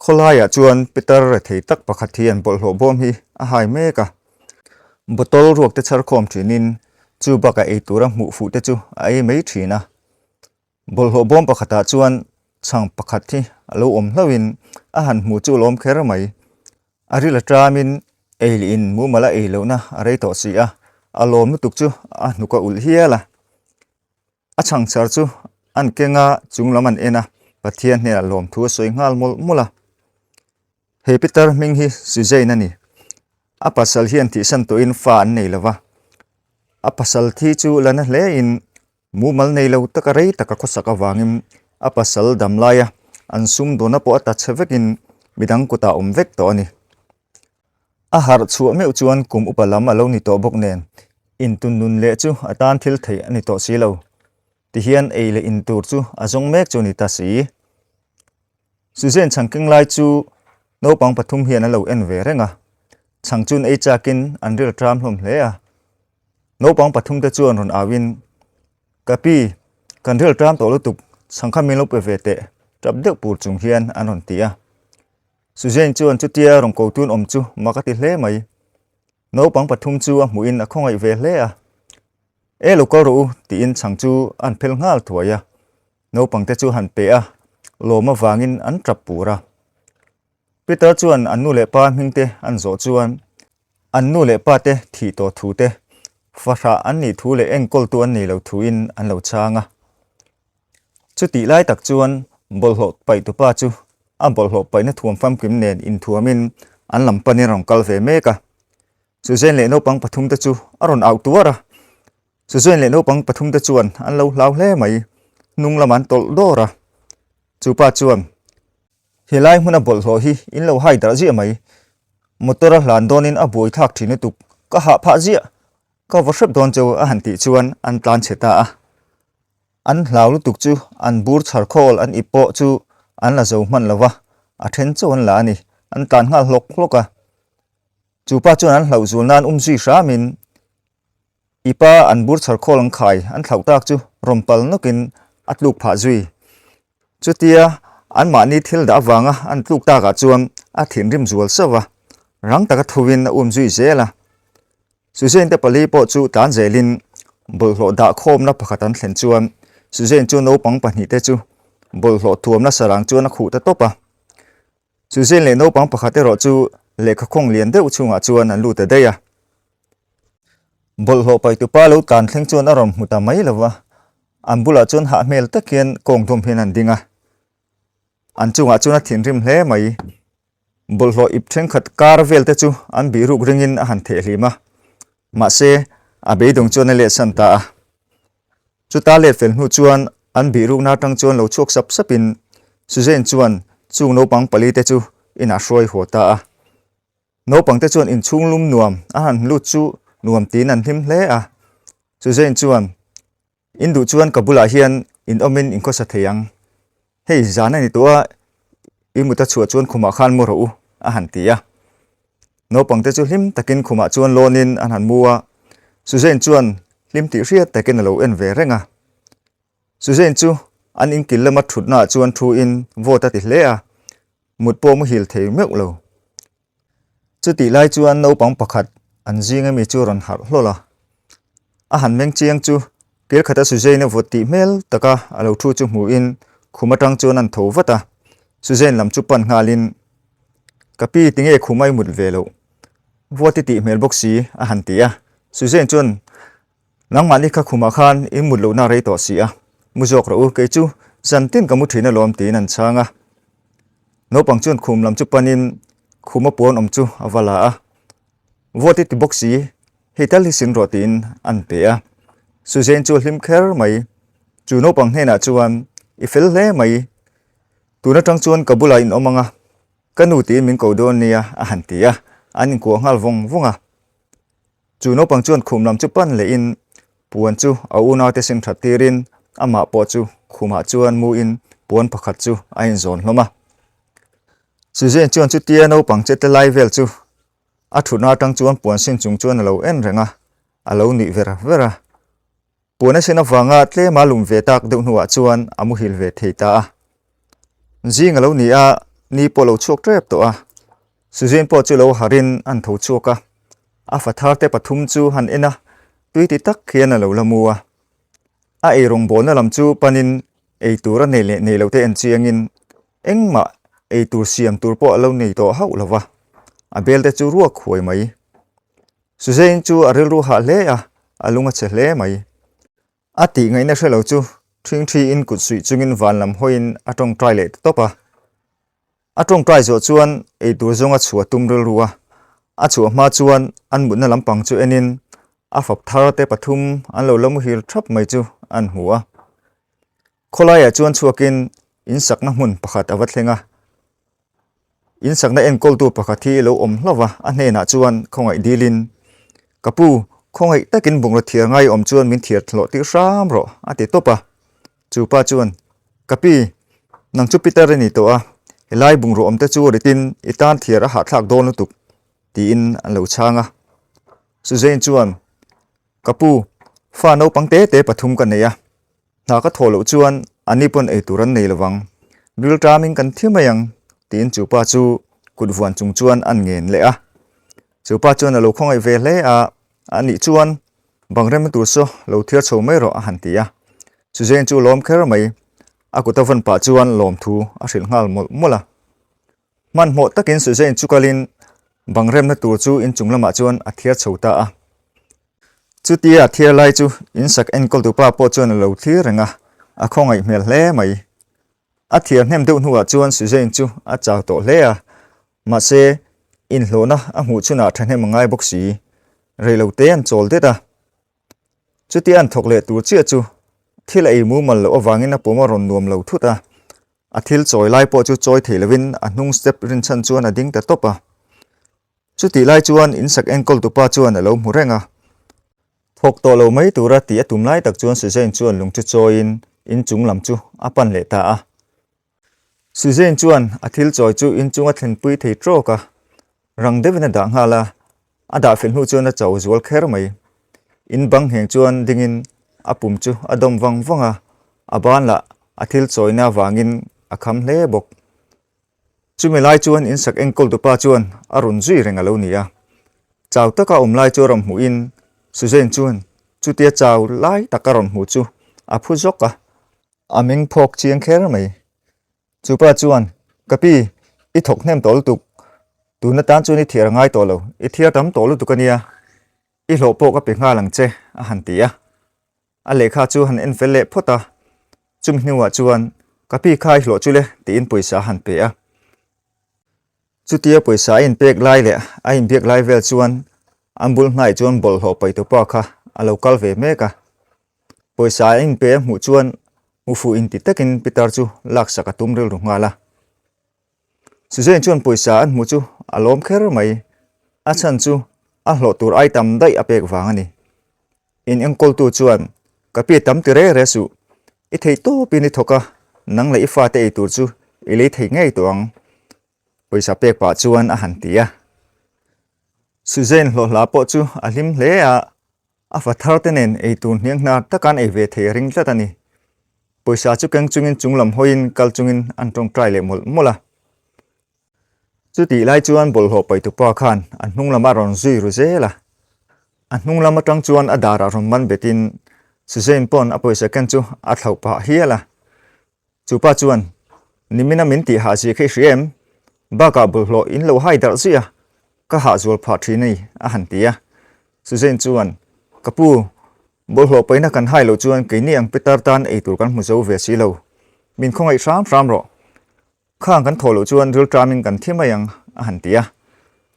Khawlaiah chuan pitar rethei tak pakhat hian bawlhhlawh bawm hi a hai mek a. Bottle ruak te chhar khawm thinin chu bakah ei tura hmuh fuh te chu a ei mai thin a. Bawlhhlawh bawm pakhatah chuan chhang pakhat hi a lo awm hlauhin a han hmu chu lawm kher mai. A ril a tamin ei leh in mumal a ei lohna a rei tawh si a, a lawm lutuk chu a hnuk a ulh hial a. A chhang chhar chu an keng a, chung lam an en a, Pathian hnenah lawmthu a sawi nghal mawlh mawlh a. He Peter hming hi Suzanne a ni. A pasal hian thihsan tawhin fa an nei lo va. A pasal thi chu la na hlein Mumal nei lo taka rei taka khawsak avangin a pasal dam laia an sumdawnna pawh a ta chhe vekin midang kutah awm vek tawh a ni. A harh chhuah meuh chuan kum upa lam a lo ni tawh bawk nen intun nun leh chu a tan thil theih a ni tawh si lo. Tihian ei leh in tur chu a zawng mek chu a ni ta si. Suzanne chhangkeng lai chu naupang pathum hian a lo en ve reng a, chhang chun ei chakin an ril ṭam hlawm hle a. Naupang pathum te chuan rawn au in, Ka pi, kan ril ṭam tawh lutuk, chhang kha min lo pe ve teh, ṭap deuh pur chung hian an rawn ti a. Suzanne chuan chutia rawn ko tun awm chu mak a ti hle mai. Naupang pathum chu a hmuh in a khawngaih ve hle a. E lo kal rawh u, tiin chhang chu an phel nghal thuai a. Naupang te chu han pe a, lawm avangin an ṭap pur a. Peter chuan an nu leh pa hming te an zawh chuan an nu leh pa te thih tawh thu te, fahrah an nih thu leh enkawltu an nei lo thuin an lo chhang a. Chutih lai tak chuan bawlhhlawh paihtupa chu a bawlhhlawh paihna thuam famkim nen inthuamin an lam panin a rawn kal ve mek a. Suzanne leh naupang pathum te chu a rawn auh tuar a. Suzanne leh naupang pathum te chuan an lo hlau hle mai, hnung lamah an tawlh dawr a. Chupa chuan. Helai hmuna bawlhhlawh hi in lo hai darh ziah mai. Motor a hlan dawnin a buai thlak thin lutuk, ka hah phah ziah. Ka va hrep dawn cheu a han tih chuan an tlan chhe ta a. An hlau lutuk chu an bur chhar khawl an ip pawh chu an la zo hman lo va, a then chauh an la a ni. An tlan nghal hlawk hlawk a. Chu pa chuan an hlauh zul nan um zui hramin I pa an bur chhar khawl an khai an thlauh tak chu rawn pal nawkin a tluk phah zui. Chutia anmahni thil dah avanga an tluk takah chuan a thinrim zual sauh va, rang taka thuin a um zui zel a. Suzanne te pali pawh chu tlan zelin bawlhhlawh dah khawmna pakhat an thlen chuan Suzanne chu naupang pahnihte chu bawlhhlawh thuamna sarang chuan a khuh ta tawp a. Suzanne leh naupang pakhat erawh chu lehkha khawng lian deuh chhungah chuan an lut ta daih a. Bawlhhlawh paihtupa lo tlan thleng chuan a rawn hmu ta mai lo va, an bulah chuan hah hmel tak hian kawng dum hian an ding a. An chungah chuan a thinrim hle mai. Bawlhhlawh ip thenkhat kar vel te chu an bih ruk ringin a han theh hlim a, mahse a beidawng chuan a letsan ta a. Chuta let fel hnu chuan an bih rukna atang chuan lo chhuak sap sapin Suzanne chuan chung naupang pali te chu inah hruai haw ta a. Naupangte chuan inchhung lum nuam a han lut chu nuam tiin an hlim hle a. Suzanne chuan, In duh chuan ka bulah hian in awmin in khawsa thei ang. Hei zan a ni tawh a, i mut a chhuah chuan khumah khan mu rawh u, a han ti a. Naupangte chu hlim takin khumah chuan lawnin an han mu a. Suzanne chuan hlim tih hriat takin a lo en ve reng a. Suzanne chu an inkil lama thutnaah chuan thuin vawt a ti hle a, mut pawh muhil thei meuh lo. Chutih lai chuan naupang pakhat an zing ami chu a rawn harh hlawl a. A han meng chiang chu kil khata Suzanne a vawt tih hmel taka a lo thu chu hmuhin khum atang chuan an tho vat a. Suzanne lam chu pan nghalin, Ka pi tinge khum a i mut ve loh? Vawt i tih hmel bawk si a han ti a. Suzanne chuan Nangmahni kha khumah khan in mut lohna rei tawh si a, mu zawk rawh u, kei chu zan tin ka mu thin alawm tiin an chhang a. Naupang chuan khum lam chu panin khuma puan awm chu a va la a, Vawt i ti bawk si, hei tal hi sin rawh tiin an pe a. Suzanne chu a hlim kher mai, chu naupang hnenah chuan i fel hle mai, tun atang chuan ka bulah in awm ang a, ka nu tiin min ko dawn nia a han ti a, an inkuah nghal vawng vawng a. Chu naupang chuan khum lam chu pan lehin puan chu a unaute sin that tirin amah pawh chu khumah chuan muin puan pakhat chu a inzawn hlawm a. Suzanne chuan chutia naupang che te lai vel chu a thutna atang chuan puan sin chung chuan a lo en reng a, a lo nuih ver ver a. Puan a sin avanga tlema lum ve tak deuh hnuah chuan a muhil ve thei ta a. Zing a lo ni a, Ni pawh lo chhuak tep tawh a. Suzanne pawh chu lo harhin an tho chhuak a. A fa thar te pathum chu han en a, tui ti tak hian a lo la mu a. A ei rawngbawlna lam chu panin ei tur a nei leh nei lo te en chiangin engmah ei tur siam tur pawh a lo nei tawh hauh lo va. A bel te chu ruak huai mai. Suzanne chu a rilru hah hle a, a lung a chhe hle mai. A tih ngaihna hre lo chu ṭhingṭhiin kut suih chungin van lam hawiin a ṭawngṭai leh ta tawp a. A ṭawngṭai zawh chuan eitur zawnga chhuah tum rilru a, a chhuah hma chuan an mutna lampang chu enin a fap thar te pathum an lo la muhil ṭhap mai chu an hmu a. Khawlaiah chuan chhuakin in sakna hmun pakhat a va thleng a. In sakna enkawltu pakhat hi lo awm hlauh va, a hnenah chuan khawngaih dilin, Ka pu, khawngaih takin bungraw thiar ngai awm chuan min thiar thlawh tir hram rawh, a ti tawp a. Chu pa chuan, Ka pi, nang chu Peter i ni tawh a, helai bungraw awmte chu ritin i tan thiar a hahthlak dawn lutuk, tiin an lo chhang a. Suzanne chuan, Ka pu, fa naupang te te pathum ka nei a, Hna ka thawh loh chuan a ni pawn ei tur an nei lovang, ril ṭamin kan thi mai ang, tiin chu pa chu kut vuan chung chuan an ngen leh a. Chu pa chuan a lo khawngaih ve hle a, a nih chuan bang rem tur saw lo thiar chho mai rawh a han ti a. Suzanne chu lawm kher mai, a kut a vawn pah chuan lawmthu a hrilh nghal mawlh mawlh a. Hmanhmawh takin Suzanne chu kalin bang remna tur chu inchung lamah chuan a thiar chho ta a. Chutia a thiar lai chu insak enkawltu pa pawh chuan a lo thlir reng a, a khawngaih hmel hle mai. A thiar hnem deuh hnuah chuan Suzanne chu a chau tawh hle a, mahse inhlawhna a hmuh chhunah thahnem a ngai bawk si. Reilote an chawl det a. Chutia an thawk leh tur chiah chu thil a ei mumal loh avangin a pawm a rawn nuam lo thut a, A thil chawi lai pawh chu chawi thei lovin a hnung step rinchhan chuan a ding ta tawp a. Chutih lai chuan insak enkawltu pa chuan a lo hmu reng a. Thawk tawh lo mai tura tih a tum lai tak chuan Suzanne chuan lung chu chawiin inchung lam chu a pan leh ta a. Suzanne chuan a thil chawi chu inchung a thlenpui thei trawk a. Rang deuhin a dah nghal a, a dah fel hnu chuan a cho zual kher mai. In bang ngheng chuan dingin a pum chu a dawm vang vang a, a ban lah a thil chawina avangin a kham hle bawk. Chumi lai chuan in sak enkawltu pa chuan a rawn zui reng a lo ni a. Chau taka awm lai chu a rawn hmuhin Suzanne chuan chutia chau lai tak a rawn hmuh chu a phu zawk a, a meng phawk chiang kher mai. Chu pa chuan, Ka pi, i thawk hnem tawh lutuk. Tun atan chuan i thiar a ngai tawh lo, i thiar tam tawh lutuk a nia. I hlawh pawh ka pe nghal ang che, a han ti a. A lehkha chu han en fel leh phawt a. Chumi hnuah chuan, Ka pi kha i hlawh chu le, tiin pawisa a han pe a. Chutia pawisa a inpek lai leh a inbiak lai vel chuan an bul hnaiah chuan bawlhhlawh paihtupa kha a lo kal ve mek a. Pawisa a inpe a hmuh chuan hmufuh inti takin Peter chu laksak a tum rilru nghal a. Suzanne chuan pawisa an hmuh chu a lawm kher mai, a chhan chu a hlawh tur ai tam daih a pek vang a ni. In enkawltu chuan, Ka pi tam ti reng reng suh, i thei tawpin i thawk a, nang leh i fate ei tur chu i lei thei ngei tawh ang, pawisa pek pah chuan a han ti a. Suzanne hlawhhla pawh chu a hlim hle a, a fa thar te nen ei tur hniang hnar taka an ei ve thei a ring tlat a ni. Pawisa chu keng chungin chunglam hawiin kal chungin an tawngtai leh mawlh mawlh a. Chutih lai chuan bawlhhlawh paihtupa khan a hnung lam a rawn zui ru zel a. A hnung lam atang chuan a darah rawn man betin Suzanne pawn a pawisa ken chu a thlauh pah hial a. Chu pa chuan, Nimina min tih hah zia kha i hria em? Bakah bawlhhlawh in lo hai darh zui a, ka hah zual phah thin a ni, a han ti a. Suzanne chuan, Ka pu, bawlhhlawh paihna kan hai loh chuan keini ang pitar tan ei tur kan hmu zo ve si lo. Min khawngaih hram hram rawh. Khang kan thawh loh chuan rilṭamin kan thi mai ang, a han ti a.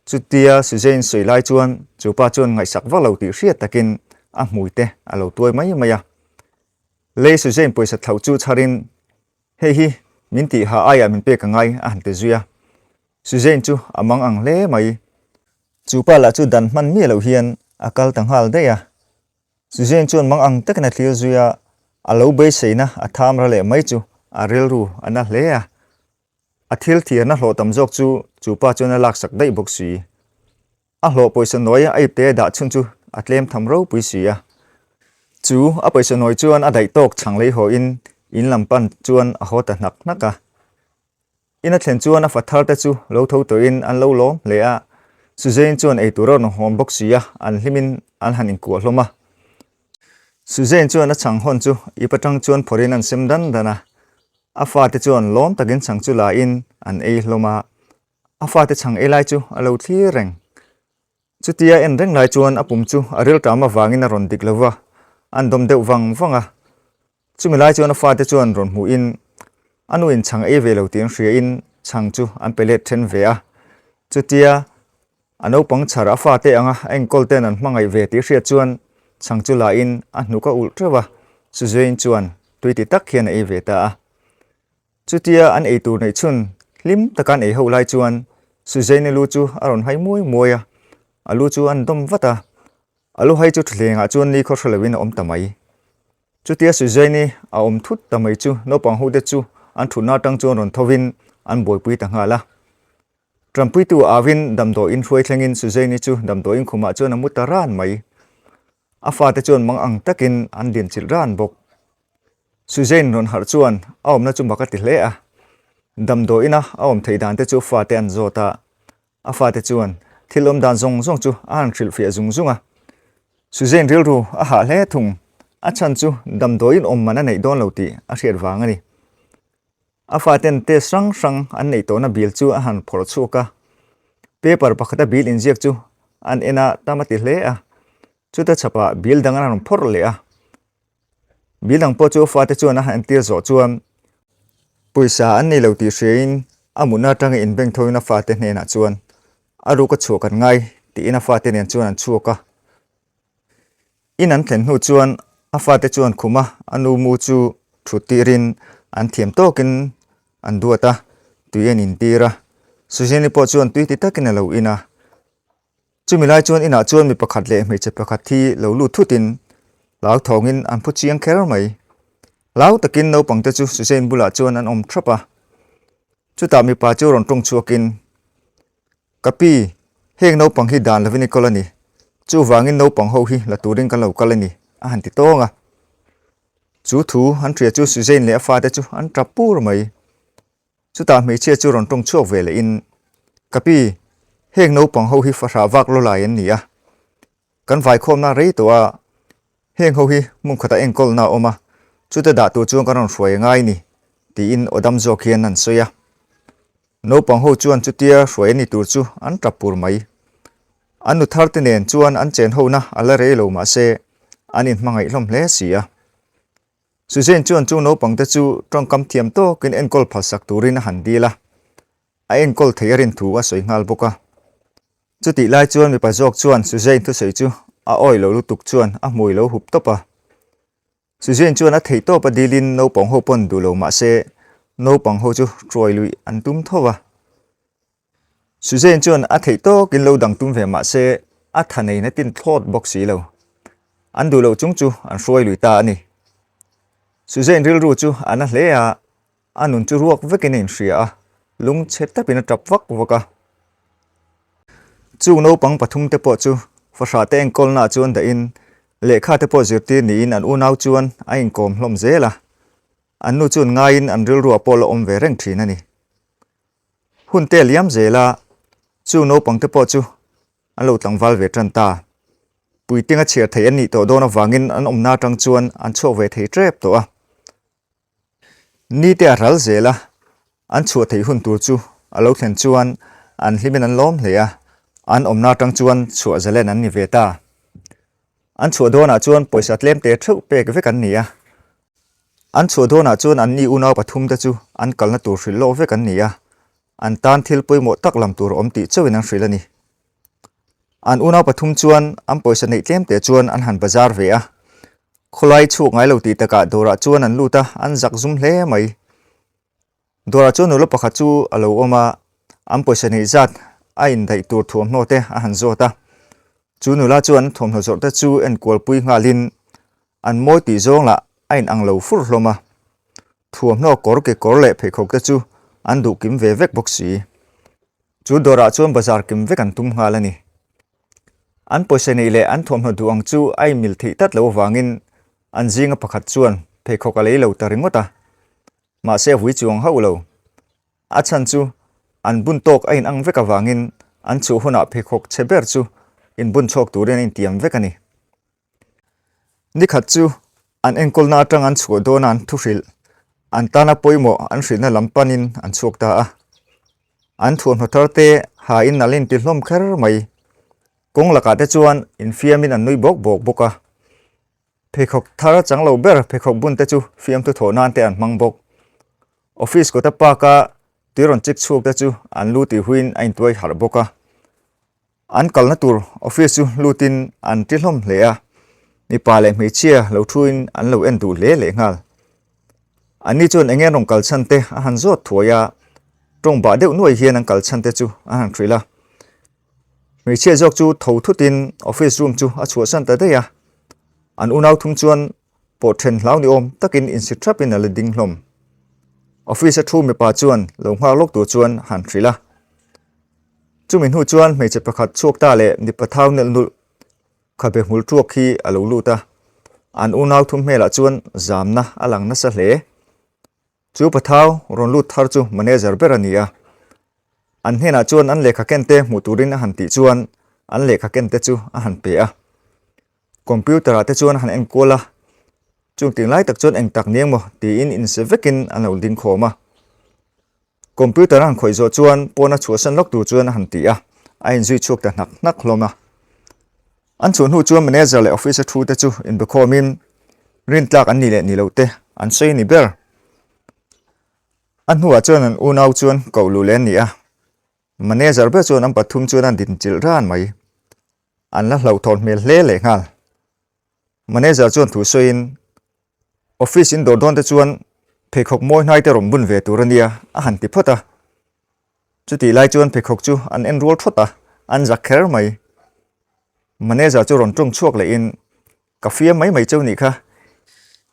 Chutia Suzanne sawi lai chuan chu pa chuan ngaihsak vak lo tih hriat takin a hmui te a lo tuai mai mai a. Lei Suzanne pawisa thlauh chu chharin, Hei hi min tih ha aiah min pek a ngai, a han ti zui a. Suzanne chu a mang ang hle mai. Chu pa lah chu dan hman miah loh hian a kal ta nghal daih a. Suzanne chuan mang ang takin a thlir zui a, a lo beiseina a tham ra leh mai chu a rilru a na hle a. A thil thiarna hlawh tam zawk chu chu pa chuan a laksak daih bawk si. A hlawh pawisa nawi a ipte a dah chhun chu a tlem tham ropui si a. Chu a pawisa nawi chuan a daih tawk chhang lei haw in in lam pan chuan a haw ta hnak hnak a. In a thlen chuan a fa thar te chu lo tho tawhin an lo lawm hle a, Suzane chuan eitur a rawn hawn bawk si a, an hlimin an han inkuah hlawm a. Suzane chuan a chhang hawn chu ip atang chuan phawrhin an sem dan dan a, a fate chuan lawm takin chhang chu la in an ei hlawm a, a fate chhang ei lai chu a lo thlir reng. Chutia en reng lai chuan a pum chu a rilṭam avangin a rawn dik lo va, an dawm deuh vang vang a. Chumi lai chuan a fate chuan rawn hmuhin a nuin chhang ei ve lo tih an hriain chhang chu an pe let then ve a. Chutia a naupang chhar a fate anga a enkawl ten an hmangaih ve tih hriat chuan chhang chu lahin a hnuk a ulh teuh a, Suzane chuan tui ti tak hian a ei ve ta a. Chutia an ei tur neih chhun hlim taka an ei ho lai chuan Suzane-i lu chu a rawn hai muai muai a, a lu chu an dawm vat a, a lu hai chu thutthlengah chuan ni khaw hre loin a awm ta mai. Chutia Suzane-i a awm thut ta mai chu naupang ho te chu an thutna atang chuan rawn thovin an buaipui ta nghal a. Tanpuitu avin damdawiin hruai thlengin Suzane-i chu damdawiin khumah chuan a mu ta ran mai. A fate chuan mang ang takin an dinchilh ran bawk. Suzane rawn harh chuan a awmna chu mak a ti hle a, damdawiina a awm theih dan te chu fate an zawt a, a fate chuan thil awm dan zawng zawng chu a han hrilhfiah zung zung a. Suzane rilru a hah hle thung, a chhan chu damdawiin awm man a neih dawn lo tih a hriat vang a ni. A faten test hrang hrang an neih tawhna bill chu a han phawrh chhuak a, paper pakhata bill inziak chu an en a, tam a ti hle a, chuta chhapah bill dang an rawn phawrh leh a. Bill dang pawh chu fate chuan a han entir zawh chuan pawisa an nei lo tih hriain a mutna atanga inbeng thoin a fate hnenah chuan a ruk a chhuah kan ngai tiin a fate nen chuan an chhuak a. In an thlen hnu chuan a fate chuan khuma a nu mu chu thut tirin an thiam tawkin an duat a, tui an intir a. Suzanne-i pawh chuan tui ti takin a lo in a. Chumi lai chuan inah chuan mi pakhat leh hmeichhe pakhat hi lo lut thutin hlauthawngin an phu chiang kher mai. Hlau takin naupangte chu Suzanne bulah chuan an awm thap a. Chutah mipa chu rawn tawng chhuakin, Ka pi, heng naupang hi dan lovin i kawl a ni. Chuvangin naupang ho hi la turin kan lo kal a ni, a han ti tawng a. Chu thu an hria chu Suzanne leh a fate chu an tap pur mai. Chutah hmeichhia chu rawn tawng chhuak ve leh in, Ka pi, heng naupang ho hi fahrah vak law lai an ni a. Kan vaikhawmna rei tawh a, heng ho hi hmun khatah enkawlna a awm a, chute dah tur chuan kan rawn hruai a ngai ni, tiin aw dam zawk hian an sawi a. Naupang ho chuan chutia hruai a ni tur chu an tap pur mai. An nu thar te nen chuan an chen hona a la rei lo mahse an inhmangaih hlawm hle si a. Suzanne chuan chu naupangte chu tawngkam thiam tawkin enkawl phalsak turin a han dil a, a enkawl thei a rin thu a sawi nghal bawk a. Chutih lai chuan mipa zawk chuan Suzanne thusawi chu a awih lo lutuk chuan a hmui lo hup tawp a. Suzanne chuan a theih tawp a dilin naupang ho pawn duh lo mah se naupang ho chu hruai luih an tum tho a. Suzanne chuan a theih tawkin lo dang tum ve mah se a tha nei na tin thlawt bawk si lo. An duh loh chung chu an hruai lui ta a ni. Suzanne rilru chu a na hle a, a nun chu ruak vekin a inhria a, lungchhe tapin a tap vak vak a. Chung naupang pathumte pawh chu fahrah te enkawlnaah chuan dahin lehkha te pawh zirtir niin an unau chuan a inkawm hlawm zel a. An nu chuan ngaiin an rilruah pawh la awm ve reng thin a ni. Hun te a liam zel a, chu naupangte pawh chu an lo tlangval ve tan ta. Puitinga chhiar theih an nih tawh dawn avangin an awmna atang chuan an chhuak ve thei tep tawh a. Ni te a ral zel a, an chhuah theih hun tur chu a lo thlen chuan an hlimin an lawm hle a, an awmna atang chuan chhuah zalen an ni ve ta. An chhuah dawnah chuan pawisa tlem te theuh pek vek an ni a. An chhuah dawnah chuan anni unau pathumte chu an kalna tur hrilh lawk vek an ni a, an tan thil pawimawh tak lam tur a awm tih chauhin an hrilh a ni. An unau pathum chuan an pawisa neih tlem teh chuan an han bazar ve a, khawlai chhuak ngai lo tih takah dawrah chuan an lut a, an zak zum hle mai. Dawrah chuan nula pakhat chu a lo awm a, an pawisa neih zat a indaih tur thuamhnaw te a han zawt a. Chu nula chuan thuamhnaw zawrh te chu enkualpui nghalin an mawi tih zawng lah a inang lo fur hlawm a. Thuamhnaw kawr kekawr leh pheikhawk te chu an duh kim ve vek bawk si. Chu dawrah chuan bazar kim vek an tum nghal a ni. An pawisa neih leh an thuamhnaw duh ang chu a inmil theih tlat loh avangin an zinga pakhat chuan pheikhawk a lei lo ta ringawt a. Mahse a vui chuang hauh lo. A chhan chu an bun tawk a inang vek avangin an chhuah hunah pheikhawk chhe ber chu inbun chhuak turin a intiam vek a ni. Ni khat chu an enkawlna atang an chhuah dawna an thu hrilh, an tana pawimawh an hrilhna lam panin an chhuak ta a. An thuamhnaw thar te ha in a la inti hlawm kher mai. Kawng lakah te chuan infiamin an nui bawk bawk bawk a. Pheikhawk thar chang lo ber pheikhawk bun te chu fiamthu thawh nan te an hmang bawk. Office kawta park a tui rawn chik chhuak te chu an lu tih huiin a intuai harh bawk a. An kalna tur office chu lutin an ti hlawm hle a, mipa leh hmeichhia lo thuin an lo en duh hle lehnghal. Anni chuan eng nge an rawn kal chhan te a han zawt thuai a, tawng bah deuh nuai hian an kal chhan te chu a han hrilh a. Hmeichhia zawk chu tho thutin office room chu a chhuahsan ta daih a, an unau thum chuan pawh then hlau ni awm takin insi thapin a la ding hlawm. Office a thu mipa chuan lo nghak lawk tur chuan han hrilh a. Chumi hnu chuan hmeichhe pakhat chhuak ta leh mipa thau nelh nulh khabe hmul thuak hi a lo lut a, an unau thum hmelah chuan zamna a lang nasa hle. Chu pathau rawn lut thar chu manager ber a ni a, an hnenah chuan an lehkha ken te hmuh turin a han tih chuan an lehkha ken te chu a han pe a. Computer ah te chuan a han enkual a, chung ting lai tak chuan eng tak ni emaw tiin inse vekin an lo ding khawm a. Computer a han khawih zawh chuan pawn a chhuahsan lawk tur chuan a han ti a, a inzui chhuak ta hnak hnak hlawm a. An chhuah hnu chuan manager leh office a thu te chu inbekhawmin rintlak an nih leh nih loh te an sawi ni ber. A hnuah chuan an unau chuan koh luh leh an ni a, manager ber chuan an pathum chuan an dinchilh ran mai. An la hlauhthawn hmel hle lehnghal. Manager chuan thu sawiin, Office in dawr dawn te chuan pheikhawk mawi hnai te rawn bun ve tur a nia, a han ti phawt a. Chutih lai chuan pheikhawk chu an en rual thawt a, an zak kher mai. Manager chu rawn tawng chhuak lehin, Ka fiam mai mai cheu nih kha,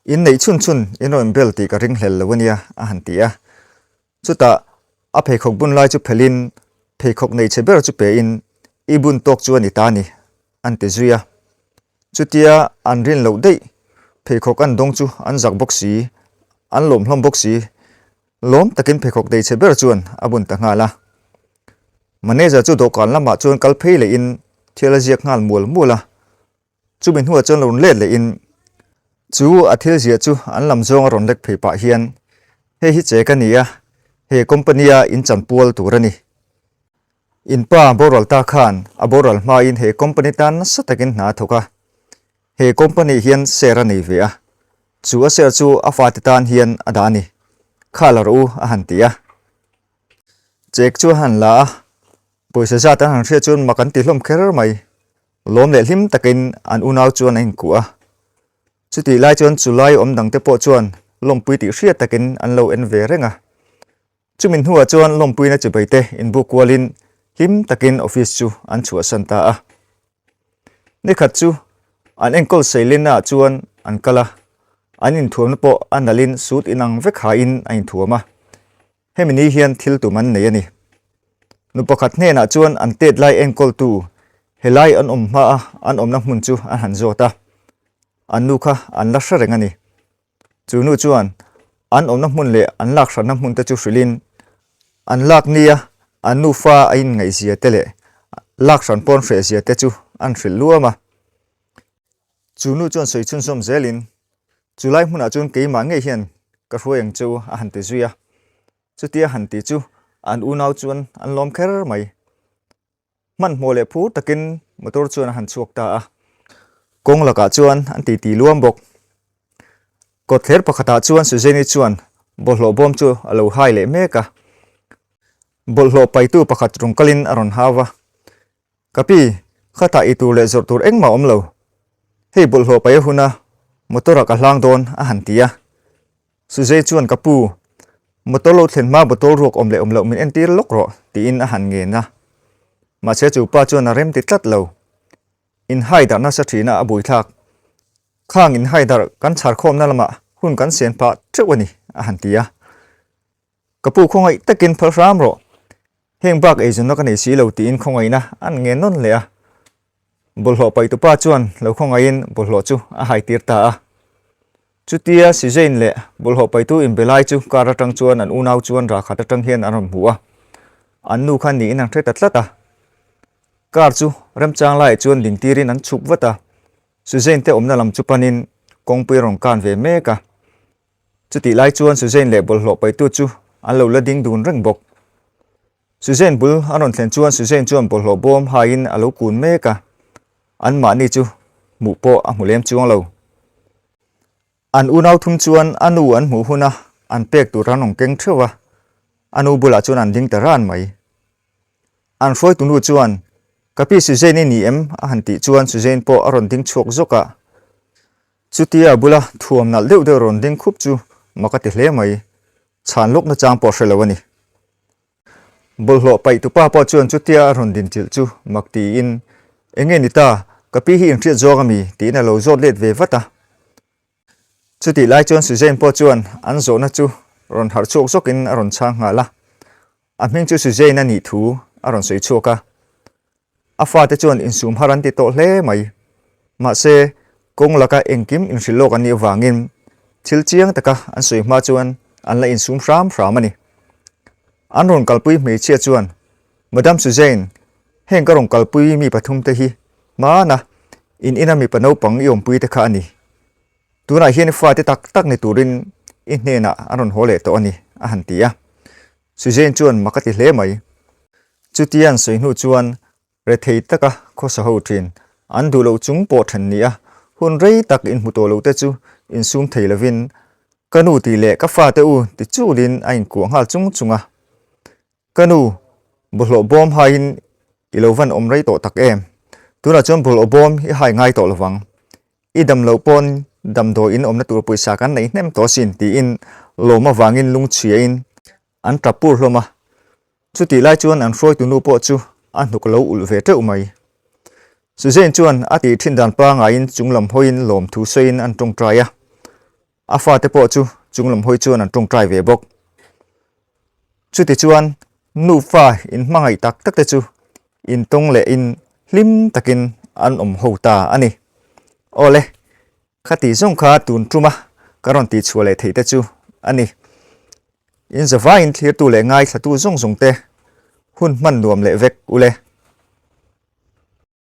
in neih chhun chhun in rawn bel tih ka ring hlel lo a nia, a han ti a. Chutah a pheikhawk bun lai chu phelhin pheikhawk nei chhe ber chu pein i bun tawk chu a ni ta ni, an ti zui a. Chutia an rin loh daih pheikhawk an dawng chu an zak bawk si, an lawm hlawm bawk si. Lawm takin pheikhawk nei chhe ber chuan a bun ta nghal a. Manager chu dawhkan lamah chuan kal phei lehin thil a ziak nghal mual mual a. Chumi hnuah chuan lo rawn let lehin chu a thil ziah chu an lam zawng a rawn lek phei pah hian, Hei hi che ka ni a, he company a in chan pual tur a ni. In pa boral ta khan a boral hmain he company tan nasa takin hna a thawk a, he company hian share a nei ve a, chu a share chu a fate tan hian a dah a ni. Kha la rawh u a han ti a. Check chu a han la a, pawisa zat an han hriat chuan mak an ti hlawm kher mai. Lawm leh hlim takin an unau chuan a inkuah a. Chutih lai chuan chulai awm dangte pawh chuan lawmpui tih hriat takin an lo en ve reng a. Chumi hnuah chuan lawmpuina chibaite inbuk kualin hlim takin office chu an chhuahsan ta a. Nikhat chu an enkawl seilennaah chuan an kal a, an inthuamna pawh a nalhin suit inang vek hain a inthuam a. Hemi ni hian thil tum an nei a ni. Nu pakhat hnenah chuan an tet lai enkawltu helai an awm hma a an awmna hmun chu an han zawt a, an nu kha an la hre reng a ni. Chu nu chuan an awmna hmun leh an lak hranna hmun te chu hrilhin an lak nia an nufa a inngaihzia te leh lak hran pawn hrehzia te chu an hrilh luam a. Chu nu chuan sawi chhunzawm zelin, Chu lai hmunah chuan keimah ngei hian ka hruai ang che u a han ti zui a. Chutia han ti chu an unau chuan an lawm kher mai. Hmanhmawh leh phur takin motor chuan a han chhuak ta a. Kawng lakah chuan an titi luam bawk. Kawtthler pakhatah chuan Suzanne-i chuan bawlhhlawh bawm chu a lo hai leh mek a. Bawlhhlawh paitu pakhat rawn kalin a rawn hau va. Ka pi, khatah i tur leh zawrh tur engmah awm lo. Hei bawlhhlawh paih a hun a, motor ah ka hlang dawn a han ti a. Suzei chuan ka pu, motor lo thlen hma bottle ruak awm leh awm loh min entir lawk rawh tiin a han ngen a. Mahse chu pa chuan a rem ti tlat lo. In hai darh nasa thin a a buaithlak. Khang in hai darh kan chhar khawmna lamah hun kan sen phah teuh a ni a han ti a. Ka pu khawngaih takin phal hram rawh. Heng bak eizawnna ka nei si lo tiin khawngaihna an ngen nawn leh a. Bawlhhlawh paihtupa chuan lo khawngaihin bawlhhlawh chu a hai tir ta a. Chutia Suzane leh bawlhhlawh paitu inbe lai chu car atang chuan an unau chuan rah khat atang hian an rawn hmu a, an nu kha niin an hre ta tlat a. Car chu remchang laiah chuan ding tirin an chhuk vat a, Suzane te awmna lam chu panin kawngpui a rawn kan ve mek a. Chutih lai chuan Suzane leh bawlhhlawh paitu chu an lo la ding dun reng bawk. Suzane bul a rawn thlen chuan Suzane chuan bawlhhlawh bawm haiin a lo kun mek a, anmahni chu hmuh pawh a hmu lem chuang lo. An unau thum chuan a nu an hmuh huna an pek tur an rawn keng theuh a, a nu bulah chuan an ding ta ran mai. An hruaitu nu chuan, Ka pi Suzane i ni em? a han tih chuan Suzane pawh a rawn ding chhuak zawk a. Chutia a bula thuam nalh deuh deuh rawn ding khup chu mak a ti hle mai, chhan lawk nachang pawh hre lo a ni. Bawlhhlawh paih tupa pawh chuan chutia a rawn din chilh chu mak tiin, Eng nge ni ta, ka pi hi inhriat zawk a mi? tiin a lo zawt let ve vat a. Chutih lai chuan Suzanne pawh chuan an zawhna chu rawn harh chhuak zawkin a rawn chhang nghal a. A hming chu Suzanne a nih thu a rawn sawi chhuak a. A fate chuan insum har an ti tawh hle mai. Mahse, kawng laka engkim inhrilh lawk an nih avangin thil chiang taka an sawi hma chuan an la insum hram hram a ni. An rawn kalpui hmeichhia chuan, Madam Suzanne, heng ka rawn kalpui mi pathumte hi hmana in ina mipa naupang i awmpui te kha a ni. Tunah hian i fate tak tak ni turin i hnenah an rawn haw leh tawh a ni, a han ti a. Suzanne chuan mak a ti hle mai. Chutia an sawi hnu chuan rethei taka khawsa ho thin an duh loh chung pawh then ni a, hun rei tak inhmu tawh loh te chu insum thei lovin ka nu tih leh ka fate u ti chulin a inkuah nghal chung chung a. Ka nu, bawlhhlawh bawm haiin i lo van awm rei tawh tak em? Tunah chuan bawlhhlawh bawm i hai ngai tawh lovang. I dam loh pawn damdawi in awmna tur pawisa kan nei hnem tawh asin tiin lawm avangin lungchhiain an tap pur hlawm a. Chutih lai chuan an hruaitu nu pawh chu a hnuk lo ulh ve teuh mai. Suzanne chuan a tih thin dan pangaiin chunglam hawiin lawmthu sawiin an tawngtai a. A fate pawh chu chunglam hawi chuan an tawngtai ve bawk. Chutichuan nufa inhmangaih tak tak te chu intawng lehin hlim takin an awm ho ta a ni. Awle, kha tih zawng kha tun tuma ka rawn tihchhuah leh theih te chu a ni. In zavaiin thlirtu leh ngaithlatu zawng zawng te hun hman nuam leh vek ule.